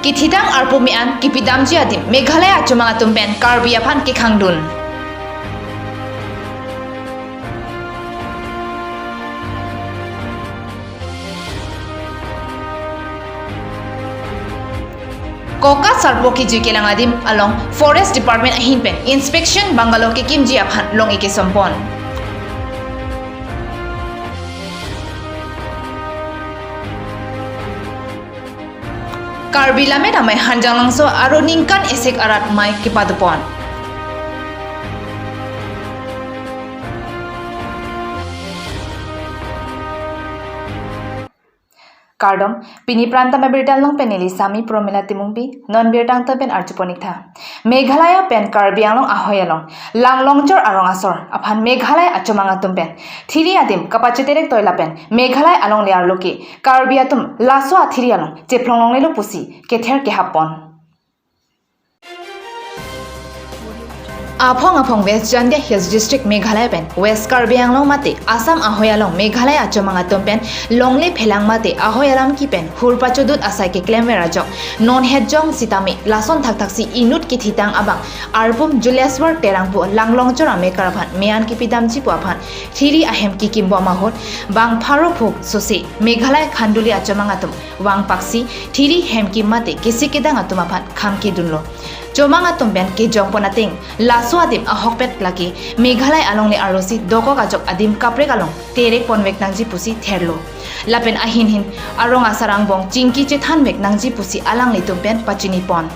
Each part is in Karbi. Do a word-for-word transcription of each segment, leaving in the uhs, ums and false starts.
Kethitang arpu me-an kepidamji adim Meghalaya achomang atum pen Karbi aphan kekhangdun. Koka Sarpo kejui kelang adim along Forest Department ahin pen inspection bungalow kekimji aphan long-e kesompon. Karbi Lammet Amei Hanjanglangso aro ningkan esek arat mei kepadopon. Kardom, pini Prime Time abirta along pen neli Sami Promila Timungpi, non birta angtan pen arjupon-iktha. Meghalaya pen Karbi Anglong ahoi along, lang longchor arong asor aphan Meghalaya achomang atum pen thiri adim kapachiterek toi lapen Meghalaya alongle arlo ke Karbi atum laso athiri along chephlong longlelo pusi kether kehappon. Aphong aphong West Jaintia Hills District Meghalaya pen West Karbi Anglong mate Assam ahoi along Meghalaya achomang atum pen longle phelang mate ahoi alam kipen hur pachodut asai keklemver ajok non hetjong sitame lason thakthaksi inut kethitang abang Arpum Juleswar Terangpi lang longchor amekar aphan me-an kepidamji pu aphan thiri ahem kekimbom ahut bang pharo phuk sose Meghalaya Khanduli achomang atum vangpaksi thiri hem kim mate kisi kedang atum aphan kham kedunlo. Chomang atum pen kejongpon ateng laso adim ahokpet lake Meghalaya alongle arlosi dokok ajok adim kaprek along terekponvek nangji pusi therlo. Lapen ahin hin arong asar angbong chingki chethanvek nangji pusi alanglitum pen pachinipon.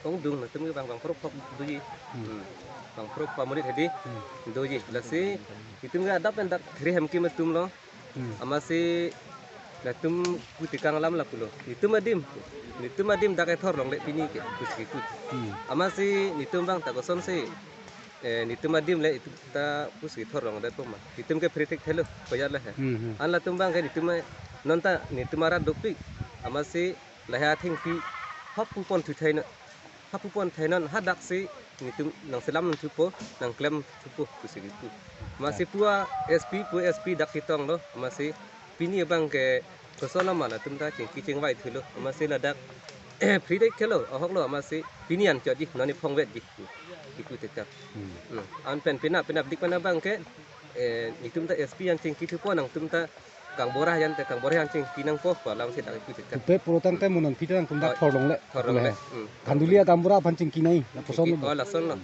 Kongdung atum ke bang bang pharo phuk doji. Hmm. Bang pharo phuk monit hedi. Hmm. Doji. Lasi itum ke adap pen dak thiri hem kim atum lo. Hmm. Amatsi latum pu tekang alam lapulo. Itum adim. Itum adim dak ethor longle pini ke pusi kekut. Hmm. Amatsi itum bang ta kosonsi, eh, itum adim le itum ta pusi thor longledetpo ma. Itum ke phri thekthelo, pajat le he. Hmm, hmm. An latum bang ke itum, eh, non ta itum arat dopik. Amatsi lahai athengpi hap pupon thuthai na. Hap pupon thainon hadaksi itum nangselam thupo, nangklem thupo pusi kipu. Amatsi pu a-S P, pu S P dak chetonglo, amatsi pini abang ke koson ma latum ta chingki chingvai thulo, amatsi ladak free dek kelo, ahoklo, amatsi pini an chotji, non iphongvetji, kipu tekang. Hmm. Hmm. An pen pina, pina dik pen abang ke, eh, itum ta S P an chingki thupo, nangtum ta Kangbura ahin te, Kangbura ahin chingki nangpo, pu alamsi dak kipu tekang. Pupe puro tangte mo nangpi ta nangtum dak, oh, thor longle. Thor longle. Hmm. Khanduli a Kangbura aphan chingki nai, lapuson lo. Oh, lasonlo.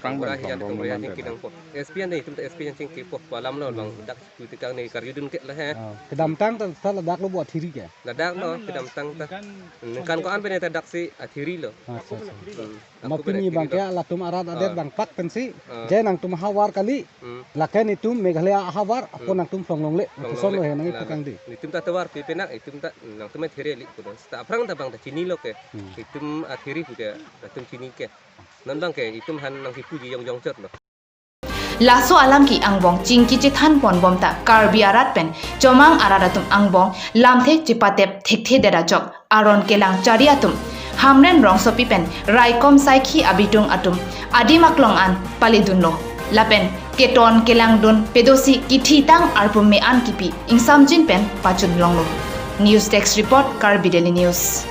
Kangbura ahin, Kangbura ahin chingki nangpo. S P an te itum ta S P an chingkipo, pu alamlo, hmm, bang dak kipu tekang ne karjudun ke lahe. Oh, kedamtang ta, ta ladak lo bo athiri ke? Ladaklo, kedamtang ta. Ningkan ko-an pen ta daksi athiri lo. Accha, accha. Hmm. Ma pini bang ke latum arat adet, ah, bang pak pensi, ah, je nangtum havar kali, hmm, lake itum Meghalaya havar, hmm, ako nangtum phlong longle, phlong lapuson longle. Lo he nang, la, ipu la, kangdi. Itum ta tovar pi penak, itum ta nangtum athiri li kudo. Seta aphrang ta bang ta chinilo ke. Hmm. Itum athiri pu ke, itum chini ke. Non bang ke, itum han nangkipuji jongjong chotlo. Laso alam ke angbong chingki chethanponbom ta Karbi arat pen chomang arat atum angbong lamthe chepatep thekthedet ajok aron kelang chari atum Hamren rongsopi pen raikom saikhi abitung atum adim aklong an paledunlo. Lapen keton kelangdun pedosi kethitang arpum me-an kipi ingsamjin pen pachun longlo. News Desk Report, Karbi Daily News.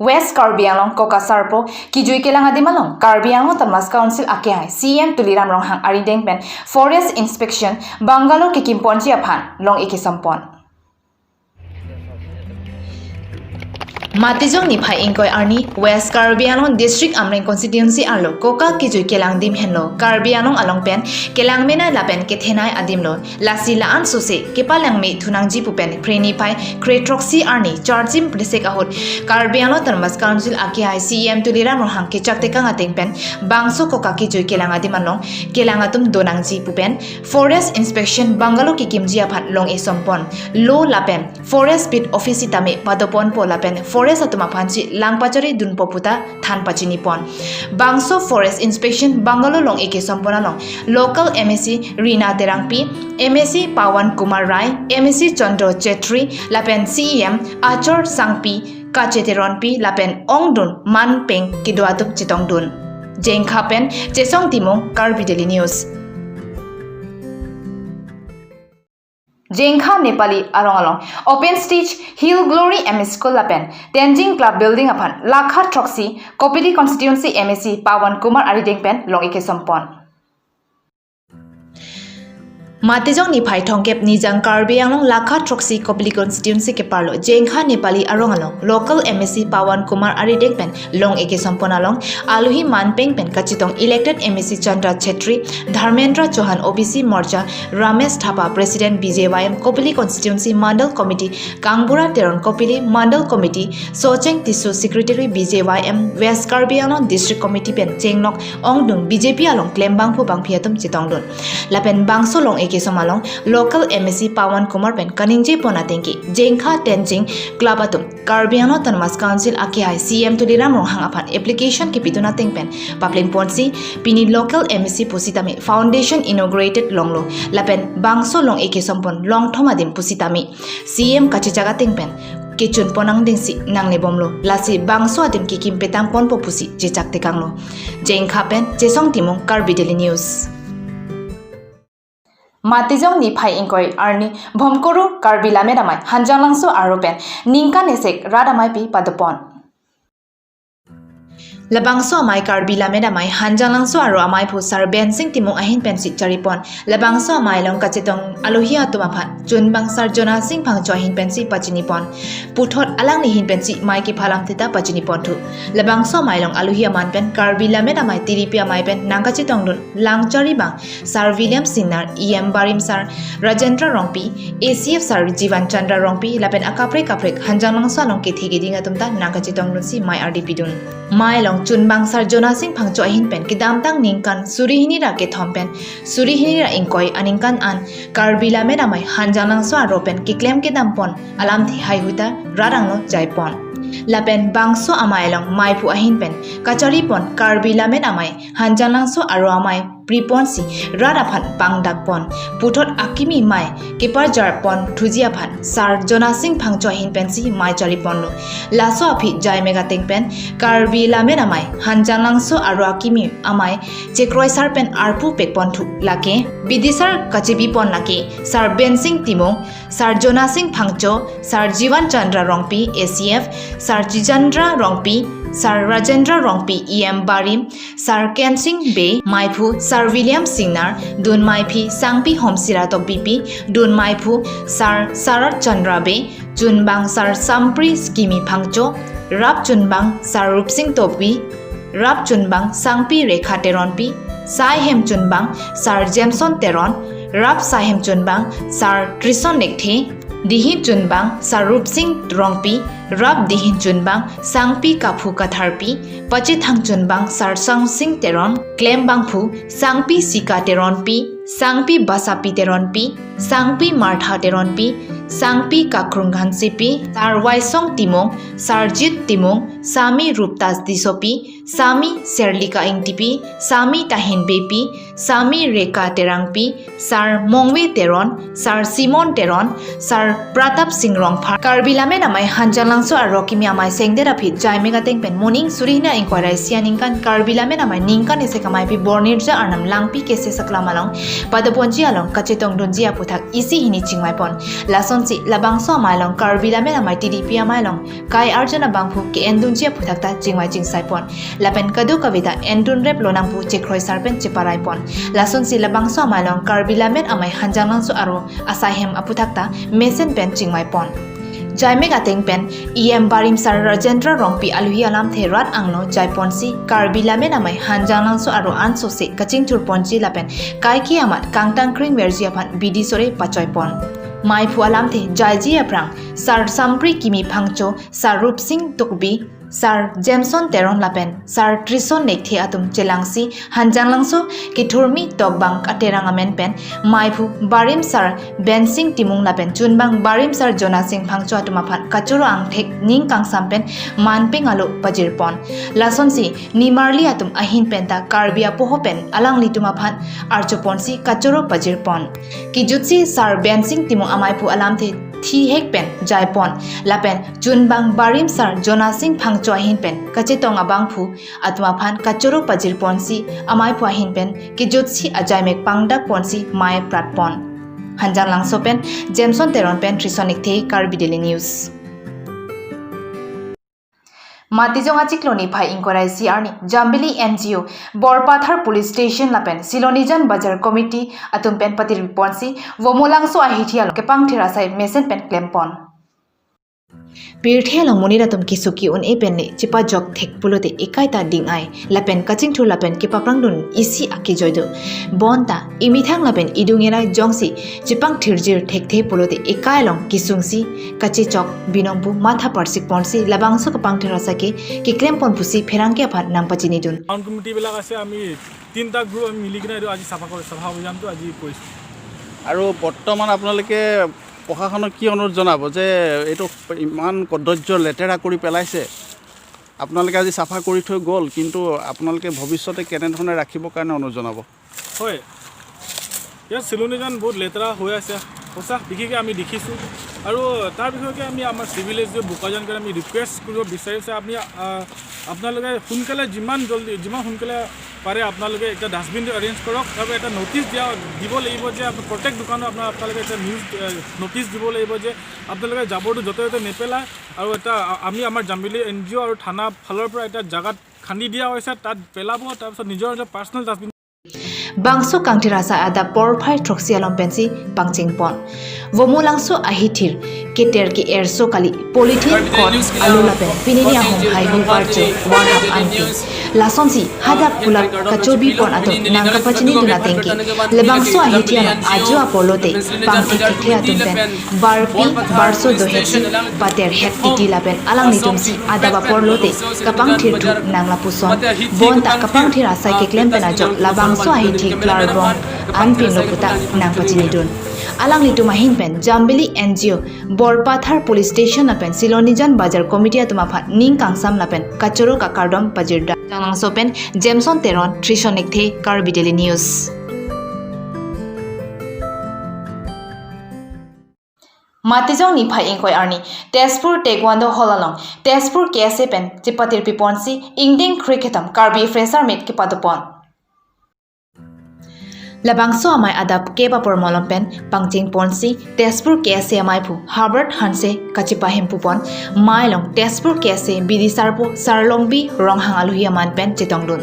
West Karbi Anglong Koka Sarpo kejui kelang adim along Karbi Anglong Autonomous Council akehai C E M Tuliram Ronghang arideng pen Forest Inspection Bungalow kekimponji aphan long-e kesompon. Matijong niphai ingkoi arni West Karbi Anglong District Amreng Constituency arlo Koka kejui kelang adim henlo Karbi Anglong along pen kelang menei lapen kethenei adim lo. Lasi la-an sose kepalangme thunangji pu pen Phre niphai kre throksi arni charjim presek ahut Karbi Anglong Autonomous Council akehai C E M Tuliram Ronghang kechak tekang ateng pen bangso Koka kejui kelang adim along kelang atum donangji pu pen Forest Inspection Bungalow kekimji aphan long-e sompon lo lapen Forest Beat Office sitame padoponpo lapen Forest atum aphansi lang pachari dunpo puta than pachinipon. Bangso Forest Inspection Bungalow long-e kesompon along local M A C Rina Terangpi, M A C Pawan Kumar Rai, M A C Chandra Chetri lapen C E M Achor Sangpi, Kache Teronpi lapen ongdung manpeng kedo atum chetongdun. Jengkha pen Chesong Timung, Karbi Daily News. Jengkha Nepali arong along open stage Hill Glory M E School lapen Tenzing Club Building aphan lakha throksi Kopili Constituency M A C Pawan Kumar arideng pen long-ik kesompon. Matijong niphai thomkep nijang Karbi Anglong lakha throksi Kopili Constituency keparlo Jengkha Nepali arong along local M A C Pawan Kumar arideng pen long-ik kesompon along aluhi manpeng pen kachetong elected M A C Chandra Chetri, Dharmendra Chauhan, O B C Morcha, Ramesh Thapa, President B J Y M Kopili Constituency Mandal Committee, Kangbura Teron, Kopili Mandal Committee, Socheng Tisso, Secretary B J Y M West Karbi Anglong District Committee pen chenglok ongdung B J P along klembangphu bangphi atum chetongdun. Lapen bangso long-ik kesom along local M A C Pawan Kumar pen kaningjepon atengke Jengkha Tenzing Club atum Karbi Anglong Autonomous Council akehai C E M Tuliram Ronghang aphan application kepidun ateng pen paplengponsi pini local M A C pusitame foundation inaugurated longlo lapen bangso long-ik kesompon longthom adim pusitame C E M kachechak ateng pen kechunpon angdengsi nanglebomlo, lasi bangso adim kekim petangponpo pusi chechak tekanglo. Jengkha pen Chesong Timung, Karbi Daily News. Matijong niphai ingkoi arni Bhomkuru Karbi Lammet Amei Hanjanglangso aro pen ningkan esek rat ameipi padopon. Labangso amei Karbi Lammet Amei Hanjanglangso aro ameiphu Sar Bensing Timung ahin pensi charipon. Labangso amei along kachetong alohi atum aphan chunbang Sar Jonasing Phangcho ahin pensi pachinipon. Puthot alangli ahin pensi mei kephalam theta pachiniponthu. Labangso amei along alohi aman pen Karbi Lammet Amei tiripi amei pen nangkachetongdun langchari bang Sar William Singnar, E M Barim Sar Rajendra Rongpi, A C F Sar Jivan Chandra Rongpi lapen akaprek kaprek Hanjanglangso along kethe keding atum ta nangkachetongdunsi mei ardi pidun. Mei along chunbang Sar Jonasing Phangcho ahin pen kedamtang ningkan suri hini ra kethom pen suri hini ra ingkoi aningkan an Karbi Lammet Amei Hanjanglangso aro pen keklem kedampon alamthe haihui ta rat angno jaipon. Lapen bangso amei along meiphu ahin pen kacharipon Karbi Lammet Amei Hanjanglangso aro amei priponsi rat aphan pangdakpon. Puthot akimi mei keparjarpon thuji aphan Sar Jonasing Phangcho ahin pensi mei chariponlo. Laso aphi jaimek ateng pen Karbi Lammet Amei Hanjanglangso aro akimi amei Chekroi Sar pen arpu pekponthu, lake bidisar kachebipon lake Sar Bensing Timung, Sar Jonasing Phangcho, Sar Jivan Chandra Rongpi, A C F, Sar Jijandra Rongpi, Sar Rajendra Rongpi, E M Barim, Sar Kensing Bey, meiphu Sar William Singnar, dun meiphi Sangpi Homsira Tokbipi, dun meiphu Sar Sarat Chandra Bey, chunbang Sar Sampri Kimi Phangcho, rap chunbang Sar Rupsing Tokbi, rap chunbang Sangpi Rekha Teronpi, saihem chunbang Sar Jameson Teron, rap saihem chunbang Sar Trison Lekthe, dihin chunbang Sar Rupsing Rongpi, rap dihin chunbang Sangpi Kaphu Katharpi, pachethang chunbang Sar Sangsing Teron, klembangphu Sangpi Sika Teronpi, Sangpi Basapi Teronpi, Sangpi Martha Teronpi, Sangpi Kakrung Hansepi, Sar Waisong Timung, Sarjit Timung, Sami Ruptas Tisopi, Sami Serlika Ingtipi, Sami Tahin Beypi, Sami Reka Terangpi, Sar Mongve Teron, Sar Simon Teron, Sar Pratap Singh Rongphar. Karbi Lammet Amei Hanjanglangso aro akimi amei sengdet aphi jaimek ateng pen moning suri hini ra ingkoi ra isi aningkan Karbi Lammet Amei ningkan esek ameipi Bornirja Arnam Langpi Kese Saklam along padoponji along kachetongdunji aphuthak isi hini chingvaipon. Lasonsi labangso amei along Karbi Lammet Amei tiripi amei along kai arjun abangphu ke-endunji aphuthak ta chingvai chingsaipon. Lapen kadokave ta endunrep lonang pu Chekroi Sar pen cheparaipon. Lasonsi labangso amei along Karbi Lammet Amei Hanjanglangso aro asaihem aphuthak ta mesen pen chingvaipon. Jaimek ateng pen E M Barim Sar Rajendra Rongpi alohi alamthe rat angno jaiponsi Karbi Lammet Amei Hanjanglangso aro ansose kachingthurponji lapen kaike amat kangtang kring verji aphan bidi sore pachoipon. Meiphu alamthe jaiji aphrang Sar Sampri Kimi Phangcho, Sar Rupsing Tokbi, Sar Jameson Teron lapen Sar Trison Lekthe atum chelangsi Hanjanglangso kethurmi tokbang aterang amen pen meiphu Barim Sar Bensing Timung lapen chunbang Barim Sar Jonasing Phangcho atum aphan kachoro angthek ning kangsam pen manpeng alo pajirpon. Lasonsi nimarli atum ahin pen ta Karbi apoho pen alanglitum aphan archoponsi kachoro pajirpon. Kejutsi Sar Bensing Timung ameiphu alamthe thihek pen jaipon. Lapen chunbang Barim Sar Jonasing Phangcho ahin pen kachetong abangphu atum aphan kachoro pajirponsi ameiphu ahin pen kejutsi ajaimek pangdakponsi mei pratpon. Hanjanglangso pen Jameson Teron pen Trison Ekthe, Karbi Daily News. Matijong achiklo niphai ingkoi ra isi arni Jambili N G O, Borpathar Police Station lapen Silonijan Bazar Committee atum pen patirpi ponsi Vomolangso ahithi along kepangthir asai mesen pen klempon. Pirthe along monit atum keso ke-un-e pen le chepajok thek pulote ekai ta ding-ai lapen kachingthur lapen kepaprangdun isi akejoi do. Bonta emethang lapen edung erai jongsi chepangthirjir thekthe pulote ekai along kesungsi kachechok binong pu matha parsik ponsi labangso kepangthir asai ke keklempon pusi pherangke aphan nangpachinidun. Town কমিটিবিলাক আছে, আমি তিনিটা গ্ৰুপ আমি মিলি কিনে এইটো আজি চাফা কৰি, চাফা অভিযানটো আজি কৰিছোঁ। আৰু বৰ্তমান আপোনালোকে প্ৰশাসনক কি অনুৰোধ জনাব যে এইটো ইমান কদৰ্য লেতেৰা কৰি পেলাইছে, আপোনালোকে আজি চাফা কৰি থৈ গ'ল, কিন্তু আপোনালোকে ভৱিষ্যতে কেনেধৰণে ৰাখিবৰ কাৰণে অনুৰোধ জনাব? হয়, ইয়াত চিলনীজান বহুত লেতেৰা হৈ আছে, সঁচা বিশেষকৈ আমি দেখিছোঁ। আৰু তাৰ বিষয়ে আমি আমাৰ চিভিল এছ ডি অ' বোকাজানকে আমি ৰিকুৱেষ্ট কৰিব বিচাৰিছোঁ, আপুনি, আহ, আপোনালোকে সোনকালে যিমান জল্দি, যিমান সোনকালে পাৰে আপোনালোকে এটা ডাষ্টবিন এৰেঞ্জ কৰক আৰু এটা নটিচ দিয়া, দিব লাগিব যে আপো-, প্ৰত্যেক দোকানত আপোনাৰ, আপোনালোকে এটা নিউজ, এ, নটিচ দিব লাগিব যে আপোনালোকে জাবৰটো য'তে ত'তে নেপেলায়। আৰু এটা আ-, আমি আমাৰ জাম্বিলি এন জি অ' আৰু থানা ফালৰ পৰা এটা জাগাত খান্দি দিয়া হৈছে, তাত পেলাব, তাৰপিছত নিজৰ নিজৰ personal dustbin. Bangso kangthir asai adap porphai throksi along pensi pangchengpon. Vomolangso ahithir keter ke-erso kali polythene kot alu lapen pinini ahong haihu varcho warhap anke. Lasonsi hadak kulak kachobipon atum nangkapachinidun atengke, labangso ahithi along ajo apor lote pangthek thekthe atum pen barpi barso dohekji pater hek titi lapen alanglitumsi adap apor lote kapangthirthu nang lapuson. Bonta kapangthir asai keklem pen ajok labangso ahithi klarbong anpinlo puta nangpachinidun. Alanglitum ahin pen Jambili N G O, Borpathar Police Station lapen Silonijan Bazar Committee atum aphan ning kangsam lapen kachoro kakardom pajirda. Hanjanglangso pen Jameson Teron, Trison Ekthe, Karbi Daily News. Matijong niphai ingkoi arni Tezpur Taekwondo Hall along Tezpur K S A pen chepatirpi ponsi ingdeng krekethom Karbi Fresher Meet kepadopon. Labangso amei adap kep apor malom pen pangchengponsi Tezpur K S A ameiphu Herbert Hanse kachepahempupon. Mei along Tezpur K S A bidisarpo Sarlongbi Ronghang alohi aman pen chetongdun.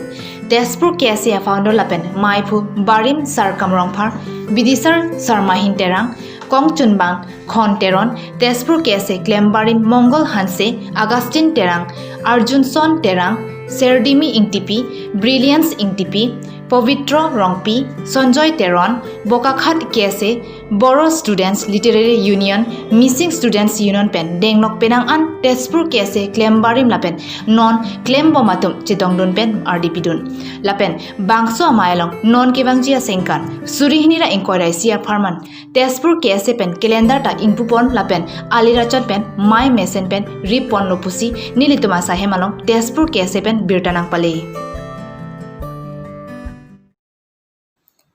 Tezpur K S A founder lapen meiphu Barim Sarkam Rongphar, bidisar Sarmahin Terang, kongchunbang Khon Teron, Tezpur K S A klembarim Mongol Hanse, Augustine Terang, Arjunson Terang, Serdimi Ingtipi, Brilliance Ingtipi, Povitro Rongpi, Sonjoy Teron, Bokakhat K S A, Boro Students Literary Union, Mising Students Union pen denglok penang an Tezpur K S A klembarim lapen non klembom atum chetongdun pen ardipidun. Lapen bangso amei along non kevangji asengkan suri hini ra ingkoi ra isi apharman Tezpur K S A pen calendar ta ingpupon lapen alirachot pen mei mesen pen riponlo pusi nelitum asai hem along Tezpur K S A pen birta nangpale.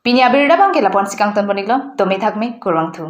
Pini abirta abangke lapu-ansi kangtonpon-iklo, tumi thakme, kurvangthu.